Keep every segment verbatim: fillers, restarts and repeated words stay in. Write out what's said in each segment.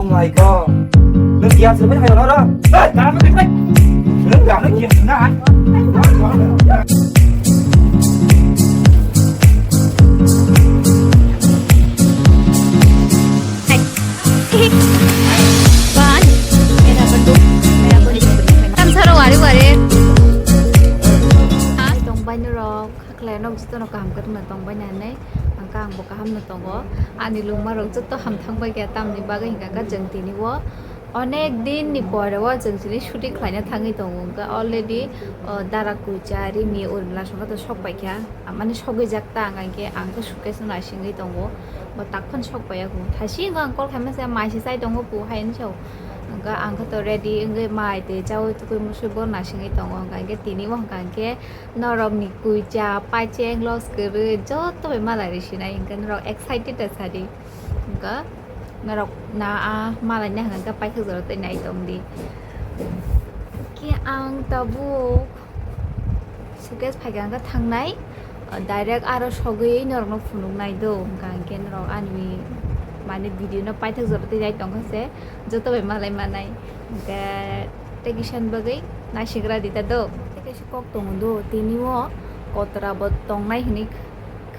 Oh my God. Nung kiya sih banyak orang. Hei, jangan lu, hei. Nung jangan lu kiya sih, nah. Ban, mera bandu, mera bandu. Tam saro wari wari. Tong bai norok. Khlai nok jotono kaham kwrwngno tong bai nai, hwnkhe ang bo kaham no tongo. Ani lungma rok joto ham thang bai kha, tamni bagwi hwnkha khe chwng tini o onek din ni pore o chwng tini shooting khlaina thangwi tongo. Hwnkhe already, o, Dara Kuicha, Rimi, Urmila songkha to sok pai kha, mane sogwi jak ta, hwnkhe ang khe suitcase no naisingwi tongo. Bo tak phano sok pai ya kho. Thasi wngkha ang call khaima se mai se chai tongo, pu hai hwnwi sao. Hwnkhe ang khe to ready wngwi mai tei chaui tukui musui bo naisingwi tongo. Hwnkhe tini o hwnkha khe Norokni kuicha, paicheng, loss kwrwi joto bai malai rwi sinai, hwnkhe norok excited da sadi. Hwnkhe norok na a malai na hwnkhe paithak jora tei nai tong di. Khe ang tabuk suitcase phaikha hwnkhe thangnai, direct aro sogwi norokno phunuknai do, hwnkha hwnkhe norok ani mane video no paithak jora tei nai tongkha se joto bai malai manai. Hwnkhe tei kisan bagwi naisigra di ta do. Tei kaisa kok tongo do, tini o kotra bo tongnai hinwi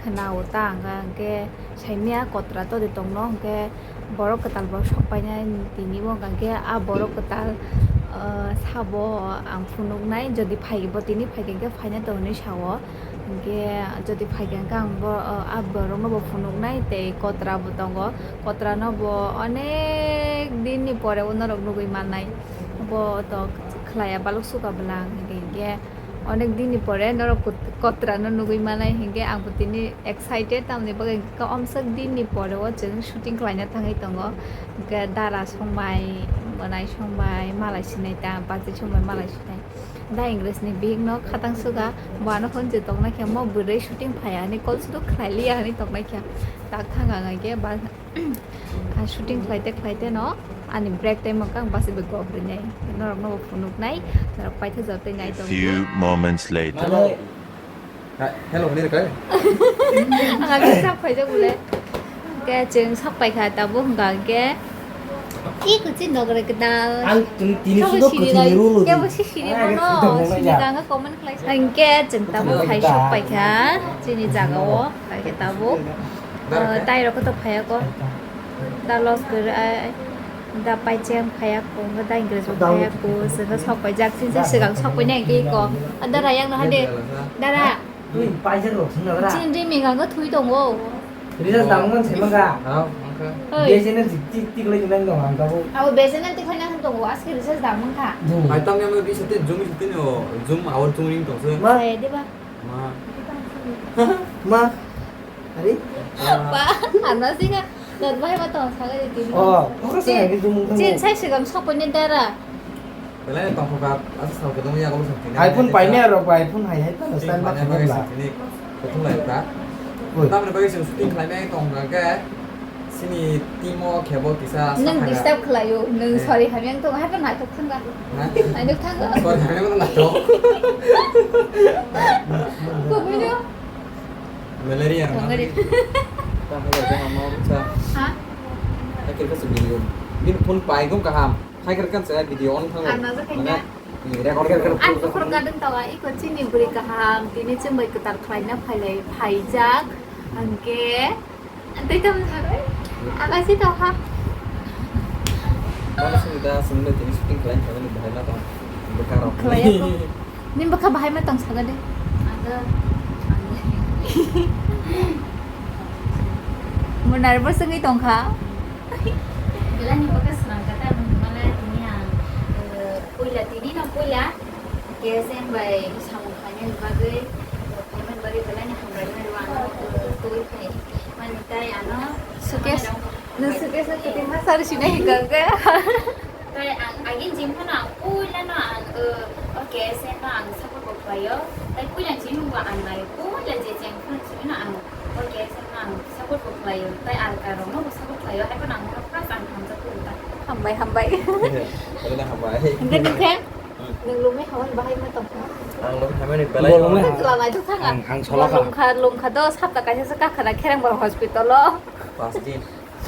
khna o ta, hwnkha hwnkhe saimya kotra to de tongno, hwnkhe borok kwtal bo sok painai tini o, hwnkha hwnkhe a borok kwtal, ah, sabo ang phunuknai, jodi phai bo tini phai khe phaina tong hinwi sao. Hwnkhe jodi phaikha hwnkhe ang bo, ah, borokno bo phunuknai tei kotra bo tongo. Kotrano bo onek din ni pore o norok nugwi mannai. Bo to khlaiya balok suka bwlang, hwnkhe, hwnkhe onek din ni pore norok kot-, kotrano nugwi mannai, hwnkhe ang bo tini excited, tamni bagwi hwnkhe omsok din ni pore o chwng shooting khlaina thangwi tongo. Hwnkhe dara songbai, mwnai songbai, malai sinai ta, bachai songbai, malai sinai. Da English ni bihik no khatang suga, bo ano hwn je tongna khe mo bwrwi shooting phaiya hinwi call sudu khlai liya hinwi tongna khe. Tak thang ang khe ba, ah, shooting khlaite khlaite no ani break time o kang basi bai gop rinai. Norok no phunuk nai, norok paitha jotoi nai tong. Few moments later. Hello. Ha, hello, hwnwi rwkha? Ang ani sak phaijak bole. Hwnkhe chwng sak paikha tabuk hwnkha hwnkhe. Ih, kuchi nokre kedal. Ang tini, tini sudo kuchi ni rulu di. Kebo si sini mono, sini kanga comment khlai. Hwnkhe chwng tabuk hai sok paikha chini jaga o. Hwnkhe tabuk, ah, tai rok to phaiya ko. Da loss kwrwi ai. Da paicheng phaiya ko, da English bo phaiya ko, saka sok paijak, sini saka sok paina ki ko. Ada rayang no hade. Dara. Twi paijak rok sini dara. Sini ri mega ko thui tongo. Risa tang man sema ka. Hao, angka. Oi. Dia sini tik tik tik lagi nang dong angka bu. Abo besena tik lagi nang tongo, aske risa tang man ka. Hai tang yang bisa tin, zoom bisa tin, oh, zoom awal zoom ring tong se. Ma. Saya dia ba. Ma. Ma. Ari? Ba, ano sih nggak? Nat bahai ba tong saga di tini. Oh, oke, saya di zoom. Chin sai segam sok poni dara. Belai tongkha ka, asa sal kedong ya kalau sakti. iPhone paimya rok ba, iPhone hai hai pa style ma khanya la. Betul lah ya. Tamne bagi shooting khlaimai tongkha ke. Sini timo kebo kisa. Nung disturb khlaio, nung sorry hamyang tong, hai pa naithok thangga. Naithok thangga. Sorry hamyang tong naithok. Kok video? Malaria. Malaria. Tang khlai tong ama sa. Ha? Akhir ka video. Bin phone pai gom kaham. Hai kar kan saya video on thang. Ang na sa kanya. Record kar kar. Ang tukhur gadang tawa iko chini buri kaham. Tini chumbai kwtal khlaina phailai phaijak. Angke. Tei tamo sabai. Ang asi tau ha. Mana sini da sini tini shooting khlain khlain bahai ma tong. Bekar rok. Khlai ya ko. Nin bwkha bahai ma tong saga de. Aga. Mo nervous wngwi tongkha. Belani bwkha swnam kata mala tini ang, eh, puila tini no puila K S M bai samung khainani bagwi, khaimani bagwi belani hambai ma rw ano, eh, twi phai mani tai ano. Suitcase, nung suitcase no kwtwi ma sar sinai hwnkha khe. Tai ang agin jim phano ang puila no ang, uh, o K S M no ang support bo khlaio. Tai puila jim bo ang nai puila je cheng phano simi no ang o K S M no ang support bo khlaio. Tai ang karong no bo support khlaio. Hai phano ang first ang hamjak ko ta. Hambai, hambai. Wala hambai. Hingke nung khe? Nung lumui hawan bahai ma tong kha? Ang lumui hawan ni belai. Ang, ang sola kha. Lumkha, lumkha do sapta kaisa se kakhana kherang bar hospital o. Pas din.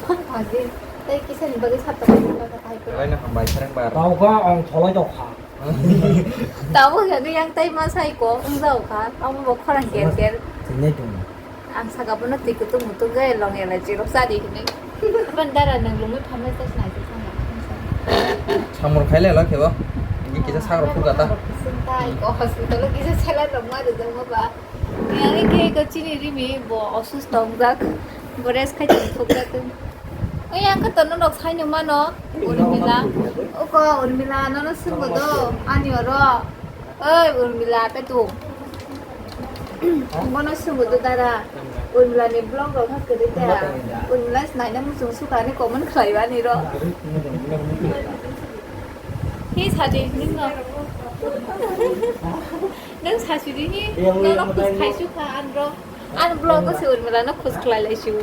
Pas din. Tei kisani bagwi sapta bagwi kaka hai khe. Belai no hambai, Sereng bar. Tao kha ang tholai tong kha. Tamo khe yang tai ma sai ko wng jao kha. Amo bo khorang ger ger. Sinai tong. Ang saka bono twi kutung mutung ge long ya lai chirok sa di hinwi. Ban dara nang lungwi phamai ta sinai ta sanga. Samur khai le lo khe bo. Ni kisa sagrok phuka ta. Sinta ko hospital kisa sela rok ma de jong ba. Yang ke ko chini rimi bo osusto wngjak. Bo rest khai tong thok jak. Oi, ang khe tono nok saino mano. Urmila. Oko Urmila, nono swngbo do. Ani oro. Oi, Urmila, petu. Bono swngbo do dara. Urmila ni vlog rok kha kwrwi ta. Urmila naina muchung sukani comment khlai bani ro. Hi sadi, nwng no. Nwng sasidi hi, nono khus khaisu kha anro. An vlog o se Urmila no khus khlai lai siu.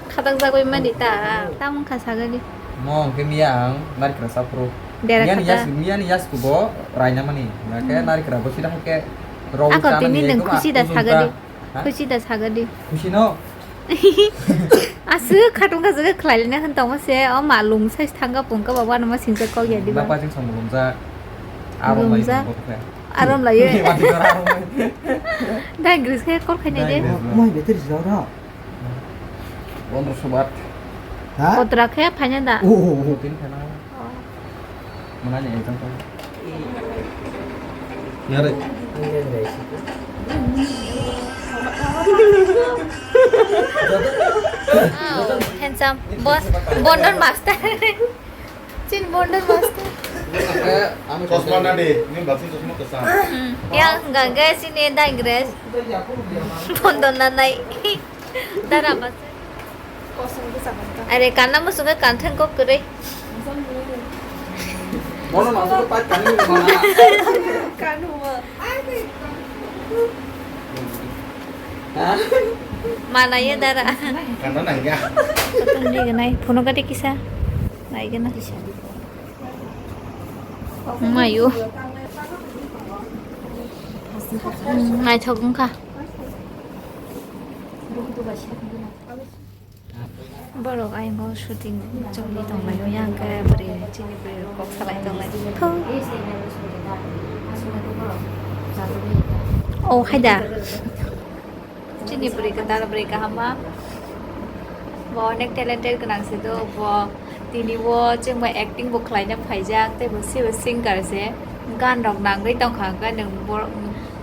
Khatang jagoi mani ta, tamung kha sagani. Mo hwnkhe miya ang narikra saphuru. Dera miya ni khata. Yas, miya ni yasku bo raina mani. Hwnkhe narikra bo sida hwnkhe rok. Ako tini nwng khusi da sagadi. Ha? Khusi da sagadi. Khusi no? Aswk khatung kha jaga khlai lina khan tongma se, o ma lung sai thangka pungka ba wano ma singsa kok ya diba. Bapa jing song lung ja. Arom lai. Lung ja. Arom lai. Dai gris khe kor khai nai de. Dai gris. Moi beter jilao da. Pondroso baht. Ha? Kotra khe phaina da. Oh, oh, oh. Tin khana. Manani exam ta. Yare. Oh, handsome. Bo-, Bondon master. Chin Bondon master. Chosma na de, ni baksa chosma kwcham. Hmm. Yang gaga sini dangres. Bondon nanai. Dara bas. Kosong bwsa bwsa. Are kanna muchungo kanthang kok kwrwi. Bono masa to pat kani mana. Kanu ma. Ha? Mana ye dara. Kanna nangya. Kotong di ganai. Phono kati kisa. Nai gana. Mayo. Naithok wngkha. Borok ayang o shooting choli tonglaio, yang khe bwrwi chini bwrwi rok kok salai tonglaio. Thou. O haida. Chini bwrwi kwtal bwrwi kaham ma. Bo onek talented gwnang se do bo. Tini o chwngno acting bo khlaina phaijak, tei bo sibo singer se, gan rok nangwi tongkha, hwnkhe nwng bo,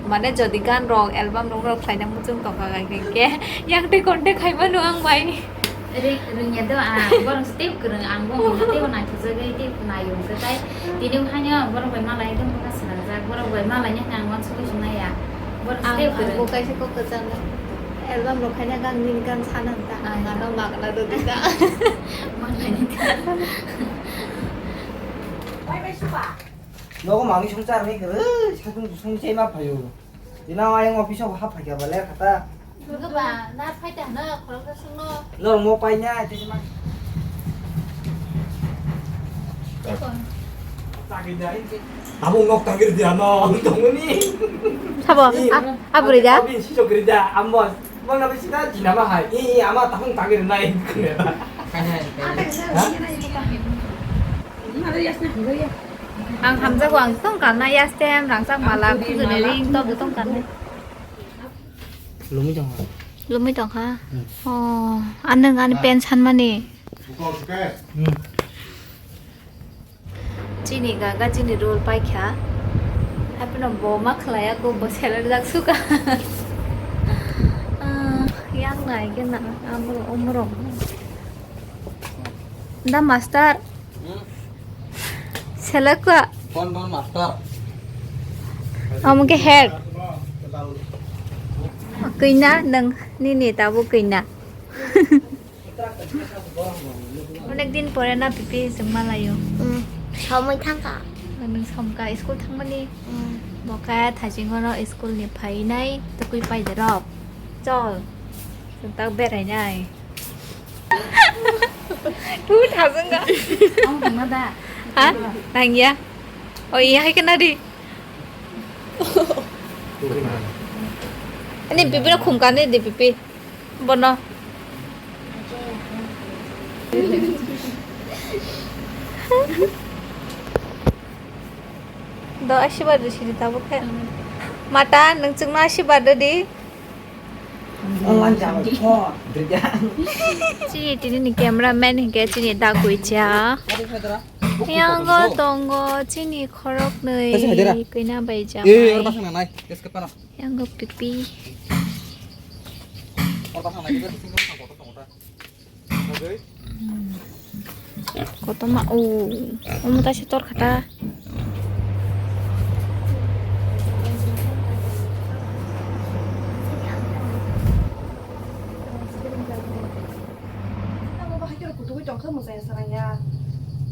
mane, jodi gan rok, album rok, rok khlaina muchung tongkha, hwnkhe yang tei contact khai mano ang bai. Ri-, rwngya do, ah, borok se teibo kwrwng, ang bo hwnna teibo naithokjagwi tei naio hwnkhe, tai tini o haino borok bai malai tongkha swnamjak, borok bai malai nai ang uansukgwi swngnaiya, borok se teibo kwrwng. Ang bo kaisa kok kwchangkha. Album rok khaina gan nini gan sana ta. Ang ano magna do dita. Nogo mangwi songchar ni kwrwi, satung kusung chai ma phaio. Dina ayang office o hap phaikha ba ler khata. Goba, na phaita hwna khoroksa songno. Norok mo paina, tei ma. Eko. Abo nok tangir dia no, tongmani. Sabo, a, a bwrwi da? Abi si chokri da, amo. Bang na bisi da jina ma hai. I, i, ama tahung tangir nai. Ha? Ang hamjago, ang tong kana yastem, rangchak mala, khujuni ring, tok tong kana. Lumui tong ha. Lumui tong ha? Hmm. Oh, anwng ani pen sanmani. Hmm. Chini gaga chini role paikha. Hapheno bo ma khlaiya ko bo seler jak suka. Ah, yang nai ke na amro omro. Da master. Hmm? Selekwa. Kon kon master. Omo ke head. Kwina nang nini tabo kwina. Onek din pore na pipi chwng malaio. Hmm, somoi thangkha. Nang somka school thangmani. Hmm. Boka thajingono school ni phainai tukui paide rok. Chol. Chwng tak berainai. Tu thajwng ga. Ang thangna da. Ha? Nangya. O, iya hai kena di. Ani pipi no khum kani di pipi. Bono. Do asibar do siri tabuk khe. Mata, nwng chwngno asibar do di. Chini tini ni camera man hinkhe chini da kuicha. Yango tongo chini khorok nwi kwina bai jamai. Yango pipi. Kotorma o, omo ta se tor kha ta. Abo bahai khe kutugwi tong khe mwchang ya sarang ya.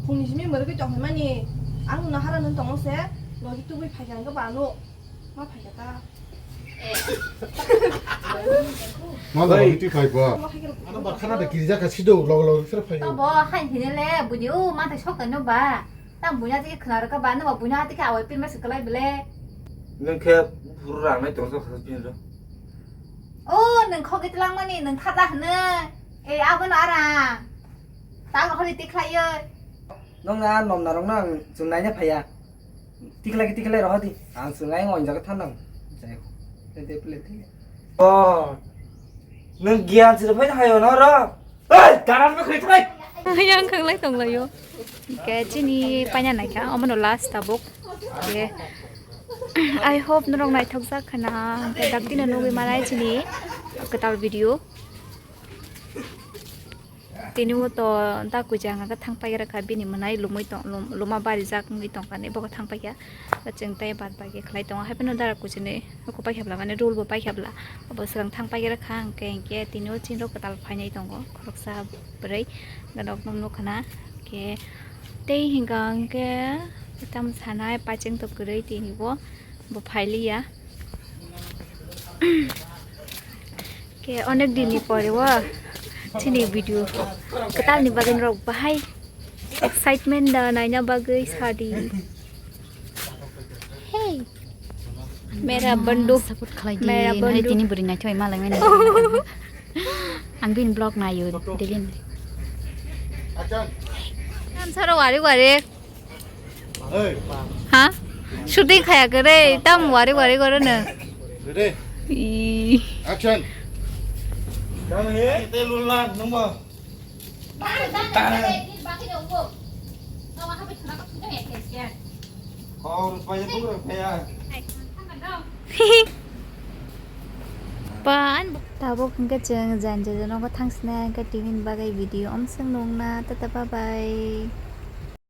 Phungni simi mwrwgwi tong phaimani. Ang no hara nung tongmo se, logi tubui phai khe ang khe banu. Ma phai khe ta. Ma da Oi. Hiti phai ba. Ano ba khana da kiri jaka sido log log sir phai. To bo hai hine le buni u ma thai sok no ba. Ta buni ati khna rwkha ba no ba buni ati kha awai pin ma se kalai bele. Nung khe buru rang nai tong sok khas pin ro. O nung khogwi tlang mani nung thata hne. E abo no ara. Ta no kholi tikhlai yo. Nung na nom na rong nang chung nai na phai ya. Tikhlai tikhlai rohodi. Ang swng ayang o injaga thanang. Jai ho. Tete pule tete. Oh. Nung gian sir phai hayo no ro. Ei, daran ba khri thai. Yang khanglai tonglaio. Ke chini paina naikha, omono last tabuk. Ke I hope norok naithok jak khana. Ke dakti no nugwi manai chini kwtal video. Tini o to da kuchang aga thang pai rwkha bini mwnai lumui tong lum- luma barijak wngwi tongkha ni bogo thang paikha. Chwng tei bad bagi khlai tongo hai phano dara kuchini oko paikha bla mane rul bo paikha bla abo swkang thang pai rwkha hwnkhe hwnkhe tini o chinrok kwtal phainai tongo khoroksa bwrwi ganok nuk nukha na hwnkhe tei hwnkha hwnkhe tamo sanai pacheng tok kwrwi tini bo. Bo phailiya. Ke onek din ni pore o chini video kwtal ni bagwi norok bahai excitement da naina bagwi sadi. Hey. Mera bandu. Support khlai di. Mera bandu. Tini bwrwi naithok ma lai mani. Ang bini vlog nayo, Devin. Action. Ang saro wari wari. Hey. Ha? Shooting khaya kare, tam wari wari gore na. Ready? I. Action. Kamu he? Kita lula nunggu. Kau rupanya bukan kayak. Pan. Tabuk hwnkhe chwng jani jajano thangsinai hwnkhe tini bagwi video omswk nukna tata bye bye.